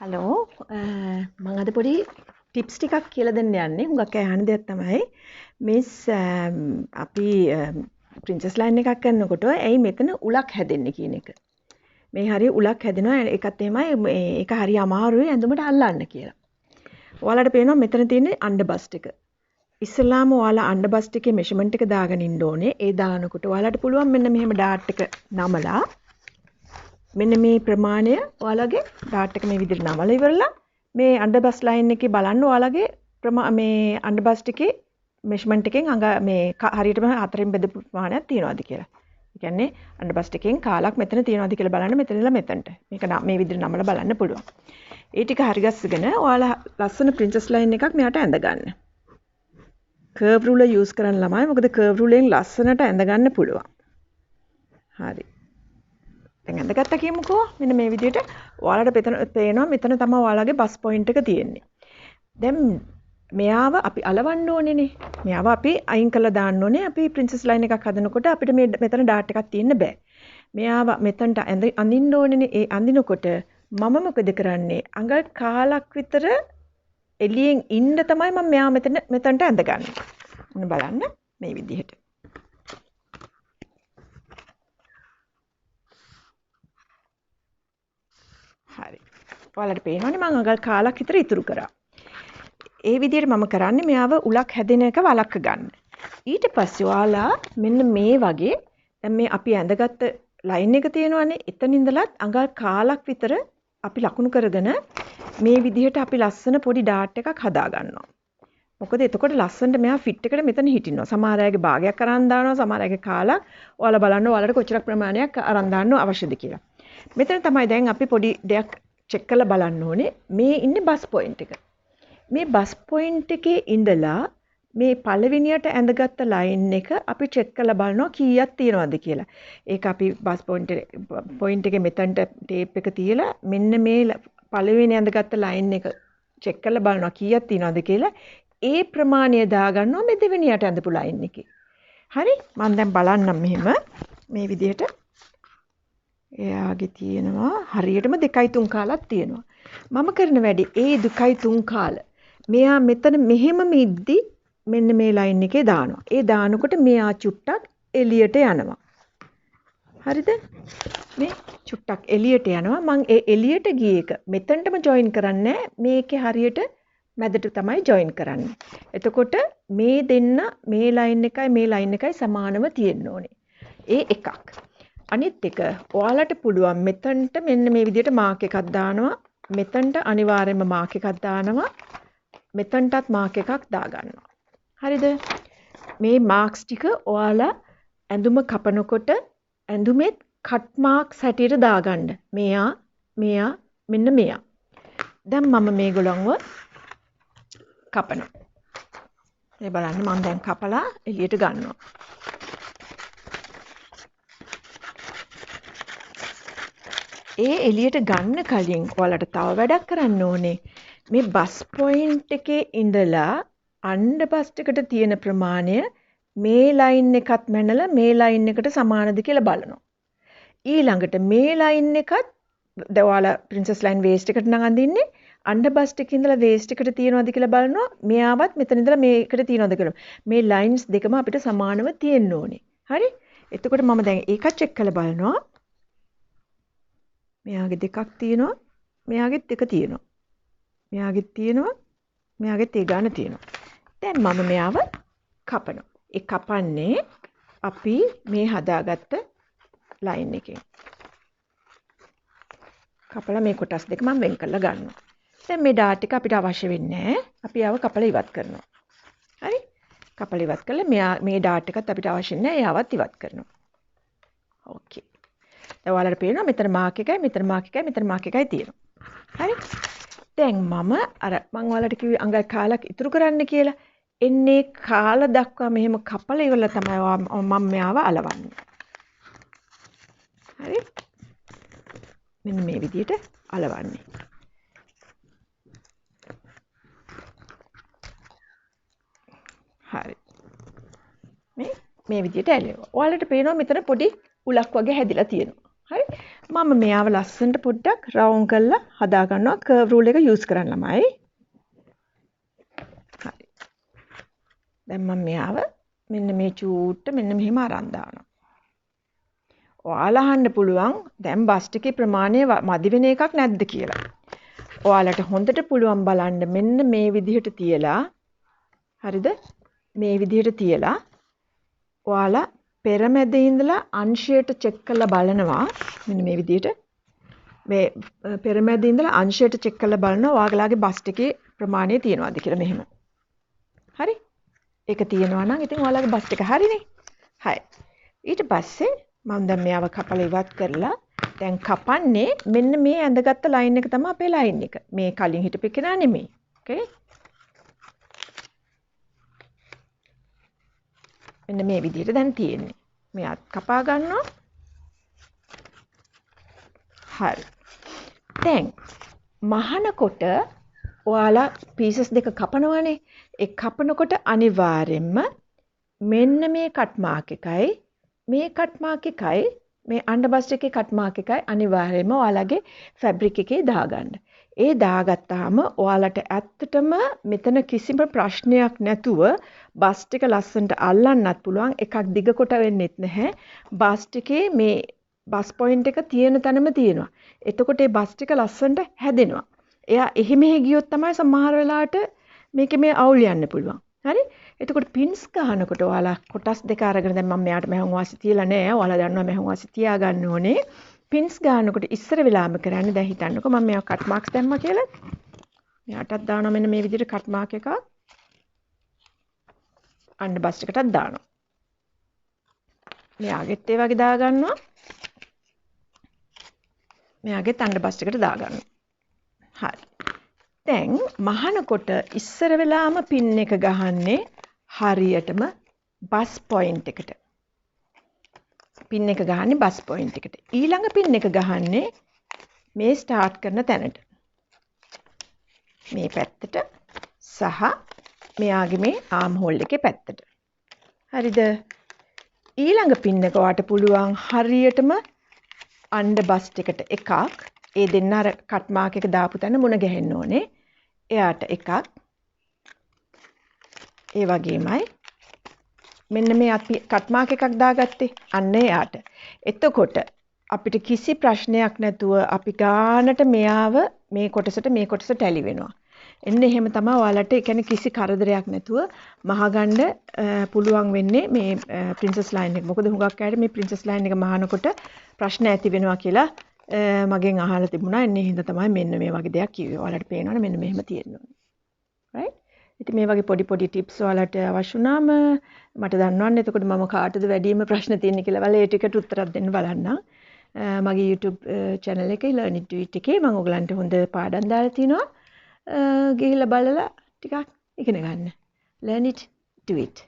Hello, මං අද පොඩි ටිප්ස් ටිකක් කියලා දෙන්න යන්නේ. හුඟක් අය අහන දෙයක් තමයි මිස් අපි ප්‍රින්සස් ලයින් එකක් කරනකොට ඇයි මෙතන උලක් හැදෙන්නේ කියන එක. මේ හරිය උලක් හැදෙනවා. ඒකත් එහෙමයි මේක හරිය අමාරුයි ඇඳුමට අල්ලන්න කියලා. ඔයාලට පේනවා මෙතන තියෙන අන්ඩර් බස්ට් එක. ඉස්සලාම ඔයාලා අන්ඩර් බස්ට් එකේ මෙෂර්මන්ට් එක දාගෙන ඉන්න ඕනේ. ඒ දානකොට ඔයාලට පුළුවන් මෙන්න මෙහෙම ඩාට් එක නමලා මෙන්න මේ ප්‍රමාණය ඔයාලගේ ඩාට් එක මේ විදිහට නමලා ඉවරලා මේ අන්ඩර් බස් ලයින් එකේ බලන්න ඔයාලගේ මේ අන්ඩර් බස්ට් එකේ මෙෂර්මන්ට් එකෙන් අඟ මේ හරියටම හතරෙන් බෙදපු ප්‍රමාණයක් තියනවාද කියලා. ඒ කියන්නේ අන්ඩර් බස්ට් එකෙන් කාලක් මෙතන තියනවාද කියලා බලන්න මෙතන ඉඳලා මෙතනට. මේක මේ විදිහට නමලා බලන්න පුළුවන්. ඒ ටික හරි ගස්සගෙන ඔයාලා ලස්සන ප්‍රින්සස් ලයින් එකක් මෙයාට ඇඳ ගන්න. කර්ව් රූලර් යූස් කරන්න ළමයි. මොකද කර්ව් රූලෙන් ලස්සනට ඇඳ ගන්න පුළුවන්. හරි. දැන් ඇඳගත්තා කියමුකෝ. මෙන්න මේ විදිහට ඔයාලට පේනවා මෙතන තමයි ඔයාලගේ බස් පොයින්ට් එක තියෙන්නේ. දැන් මෙයාව අපි අලවන්න ඕනේනේ. මෙයාව අපි අයින් කරලා දාන්න ඕනේ. අපි ප්‍රින්සස් ලයින් එකක් හදනකොට අපිට මේ මෙතන ඩාට් එකක් තියෙන්න බෑ. මෙයාව මෙතනට අඳින්න ඕනේනේ. ඒ අඳිනකොට මම මොකද කරන්නේ? අඟල් කාලක් විතර එළියෙන් ඉන්න තමයි මම මෙයාව මෙතනට ඇඳගන්නේ. ඔන්න බලන්න මේ විදිහට. හරි. ඔයාලට පේනවනේ මං අඟල් කාලක් විතර ඉතුරු කරා. ඒ විදිහට මම කරන්නේ මෙයාව උලක් හැදෙන එක වළක්ව ගන්න. ඊට පස්සේ ඔයාලා මෙන්න මේ වගේ දැන් මේ අපි ඇඳගත්ත ලයින් එක තියෙනවනේ. එතන ඉඳලත් අඟල් කාලක් විතර අපි ලකුණු කරගෙන මේ විදිහට අපි ලස්සන පොඩි ඩාට් එකක් හදා ගන්නවා. මොකද එතකොට ලස්සනට මෙයා ෆිට් එකට මෙතන හිටිනවා. සමහර අයගේ භාගයක් අරන් දානවා, සමහර අයගේ කාලක්. ඔයාලා බලන්න ඔයාලට කොච්චර ප්‍රමාණයක් අරන් දාන්න අවශ්‍යද කියලා. මෙතන තමයි දැන් අපි පොඩි දෙයක් චෙක් කරලා බලන්න ඕනේ. මේ ඉන්නේ බස් පොයින්ට් එක. මේ බස් පොයින්ට් එකේ ඉඳලා මේ පළවෙනියට ඇඳගත්ත ලයින් එක අපි චෙක් කරලා බලනවා කීයක් තියෙනවද කියලා. ඒක අපි බස් පොයින්ට් එකේ මෙතනට ටේප් එක තියලා මෙන්න මේ පළවෙනි ඇඳගත්ත ලයින් එක චෙක් කරලා බලනවා කීයක් තියෙනවද කියලා. ඒ ප්‍රමාණය දාගන්නවා මේ දෙවෙනියට ඇඳපු ලයින් එකේ. හරි? මම දැන් බලන්නම් මෙහෙම මේ විදිහට. එයාගේ තියෙනවා හරියටම 2.3 කාලක් තියෙනවා. මම කරන වැඩේ ඒ 2.3 කාල මෙයා මෙතන මෙහෙම මිද්දි මෙන්න මේ ලයින් එකේ දානවා. ඒ දානකොට මෙයා චුට්ටක් එළියට යනවා. හරිද? මේ චුට්ටක් එළියට යනවා. මං ඒ එළියට ගිය එක මෙතනටම ජොයින් කරන්නේ මේකේ හරියට මැදට තමයි ජොයින් කරන්නේ. එතකොට මේ දෙන්න මේ ලයින් එකයි මේ ලයින් එකයි සමානව තියෙන්න ඕනේ. ඒ එකක්. අනිත් එක ඔයාලට පුළුවන් මෙතනට මෙන්න මේ විදිහට මාක් එකක් දානවා. මෙතනට අනිවාර්යයෙන්ම මාක් එකක් දානවා. මෙතනටත් මාක් එකක් දාගන්නවා. හරිද? මේ මාක්ස් ටික ඔයාලා ඇඳුම කපනකොට ඇඳුමෙත් කට් මාක්ස් හැටියට දාගන්න. මෙයා, මෙයා, මෙන්න මෙයා. දැන් මම මේගොල්ලන්ව කපනවා. මේ බලන්න මම දැන් කපලා එළියට ගන්නවා. ඒ එළියට ගන්න කලින් ඔයාලට තව වැඩක් කරන්න ඕනේ. මේ බස් පොයින්ට් එකේ ඉඳලා අන්ඩර් බස්ට් එකට තියෙන ප්‍රමාණය මේ ලයින් එකත් මැනලා මේ ලයින් එකට සමානද කියලා බලනවා. ඊළඟට මේ ලයින් එකත් දැන් ඔයාලා ප්‍රින්සස් ලයින් වේස්ට් එකට නම් අඳින්නේ අන්ඩර් බස්ට් එකේ ඉඳලා වේස්ට් එකට තියෙනවද කියලා බලනවා. මෙයාවත් මෙතන ඉඳලා මේකට තියෙනවද කියලා. මේ ලයින්ස් දෙකම අපිට සමානව තියෙන්න ඕනේ. හරි? එතකොට මම දැන් ඒකත් චෙක් කරලා බලනවා. මෙයාගේ දෙකක් තියෙනවා. මෙයාගෙත් දෙක තියෙනවා. මෙයාගෙත් තියෙනවා. මෙයාගෙත් ඒ ගාන තියෙනවා. දැන් මම මෙයාව කපනවා. ඒ කපන්නේ අපි මේ හදාගත්ත ලයින් එකෙන්. කපලා මේ කොටස් දෙක මම වෙන් කරලා ගන්නවා. දැන් මේ ඩාට් එක අපිට අවශ්‍ය වෙන්නේ නැහැ. අපි ආව කපලා ඉවත් කරනවා. හරි? කපලා ඉවත් කරලා මෙයා මේ ඩාට් එකත් අපිට අවශ්‍ය නැහැ. එයාවත් ඉවත් කරනවා. ඕකේ. දැන් ඔයාලට පේනවා මෙතන මාක් එකයි මෙතන මාක් එකයි මෙතන මාක් එකයි තියෙනවා. හරි? දැන් මම අර මං ඔයාලට කිව්වේ අඟල් කාලක් ඉතුරු කරන්න කියලා. එන්නේ කාල දක්වා මෙහෙම කපලා ඉවරලා තමයි මම මෙයාව අලවන්නේ. හරි? මෙන්න මේ විදිහට අලවන්නේ. හරි. මේ විදිහට ඇලෙනවා. ඔයාලට පේනවා මෙතන පොඩි උලක් වගේ හැදිලා තියෙනවා. හරි? මම මෙයාව ලස්සනට පොඩ්ඩක් රවුම් කරලා හදා ගන්නවා කර්ව් රූල් එක යූස් කරන්න ළමයි. හරි. දැන් මම මෙයාව මෙන්න මේ චූට්ට මෙන්න මෙහෙම අරන් දානවා. ඔයාලා අහන්න පුළුවන් දැන් බස්ට් එකේ ප්‍රමාණය මදි වෙන එකක් නැද්ද කියලා. ඔයාලට හොඳට පුළුවන් බලන්න මෙන්න මේ විදිහට තියලා, හරිද? මේ විදිහට තියලා ඔයාලා පෙරමැද ඉඳලා අංශයට චෙක් කරලා බලනවා. මෙන්න මේ විදිහට මේ පෙරමැද ඉඳලා අංශයට චෙක් කරලා බලනවා ඔයාලගේ බස්ට් එකේ ප්‍රමාණය තියෙනවද කියලා මෙහෙම. හරි? ඒක තියෙනවා නම් ඉතින් ඔයාලගේ බස්ට් එක හරිනේ. හරි. ඊට පස්සේ මම දැන් මෙයාව කපලා ඉවත් කරලා දැන් කපන්නේ මෙන්න මේ ඇඳගත්ත ලයින් එක තමයි අපේ ලයින් එක. මේ කලින් හිටපු කෙනා නෙමෙයි. ඕකේ? මෙන්න මේ විදිහට දැන් තියෙන්නේ. මෙයාත් කපා ගන්නවා. හරි. දැන් මහනකොට ඔයාලා පීසස් දෙක කපනවනේ. ඒ කපනකොට අනිවාර්යයෙන්ම මෙන්න මේ කට් මාක් එකයි මේ කට් මාක් එකයි මේ අන්ඩර් බස්ට් එකේ කට් මාක් එකයි අනිවාර්යයෙන්ම ඔයාලගේ ෆැබ්‍රික් එකේ දාගන්න. ඒ දාගත්තාම ඔයාලට ඇත්තටම මෙතන කිසිම ප්‍රශ්නයක් නැතුව බස්ට් එක ලස්සනට අල්ලන්නත් පුළුවන්. එකක් දිග කොට වෙන්නෙත් නැහැ. බස්ට් එකේ මේ බස් පොයින්ට් එක තියෙන තැනම තියෙනවා. එතකොට ඒ බස්ට් එක ලස්සනට හැදෙනවා. එයා එහෙ මෙහෙ ගියොත් තමයි සමහර වෙලාවට මේකේ මේ අවුල් යන්න පුළුවන්. හරි? එතකොට පින්ස් ගහනකොට ඔයාලා කොටස් දෙක අරගෙන දැන් මම මෙයාට මැහුම් වාසි තියලා නෑ. ඔයාලා දන්නවා මැහුම් වාසි තියාගන්න ඕනේ. පින්ස් ගහනකොට ඉස්සර වෙලාම කරන්නේ දැන් හිතන්නකෝ මම මෙයා කට් මාක්ස් දැම්මා කියලා. මෙයාටත් දානවා මෙන්න මේ විදිහට කට් මාක් එකක්. අන්න බස් එකටත් දානවා. මෙයාගෙත් ඒ වගේ දාගන්නවා. මෙයාගෙත් අන්න බස් එකට දාගන්නවා. හරි. දැන් මහනකොට ඉස්සර වෙලාම පින් එක ගහන්නේ හරියටම බස් පොයින්ට් එකට. පින් එක ගහන්නේ බස් පොයින්ට් එකට. ඊළඟ පින් එක ගහන්නේ මේ ස්ටාර්ට් කරන තැනට. මේ පැත්තට සහ මෙයාගේ මේ ආම් හෝල් එකේ පැත්තට. හරිද? ඊළඟ පින් එක ඔයාට පුළුවන් හරියටම අන්ඩර් බස්ට් එකට එකක්. ඒ දෙන්න අර කට් මාක් එක දාපු තැන මුණ ගැහෙන්න ඕනේ. එයාට එකක්. ඒ වගේමයි මෙන්න මේ අපි කට් මාක් එකක් දාගත්තේ. අන්න එයාට. එතකොට අපිට කිසි ප්‍රශ්නයක් නැතුව අපි ගානට මෙයාව මේ කොටසට මේ කොටස ටැලි වෙනවා. එන්න එහෙම තමයි ඔයාලට ඒ කියන්නේ කිසි කරදරයක් නැතුව මහගන්න පුළුවන් වෙන්නේ මේ ප්‍රින්සස් ලයින් එක. මොකද හුඟක් අයට මේ ප්‍රින්සස් ලයින් එක මහනකොට ප්‍රශ්න ඇති වෙනවා කියලා මගෙන් අහලා තිබුණා. එන්නේ හින්දා තමයි මෙන්න මේ වගේ දෙයක් කිව්වේ. ඔයාලට පේනවනේ මෙන්න මෙහෙම තියෙන්න ඕනේ. රයිට්? ඉතින් මේ වගේ පොඩි පොඩි ටිප්ස් ඔයාලට අවශ්‍ය වුණාම මට දන්නවන්න. එතකොට මම කාටද වැඩිම ප්‍රශ්න තියෙන්නේ කියලා බලලා ඒ ටිකට උත්තරයක් දෙන්න බලන්නම්. මගේ YouTube channel එකේ Learn It Do It එකේ මම ඔයගලන්ට හොඳ පාඩම් දාලා තිනවා. ගිහිල්ලා බලලා ටිකක් ඉගෙන ගන්න. Learn it, do it.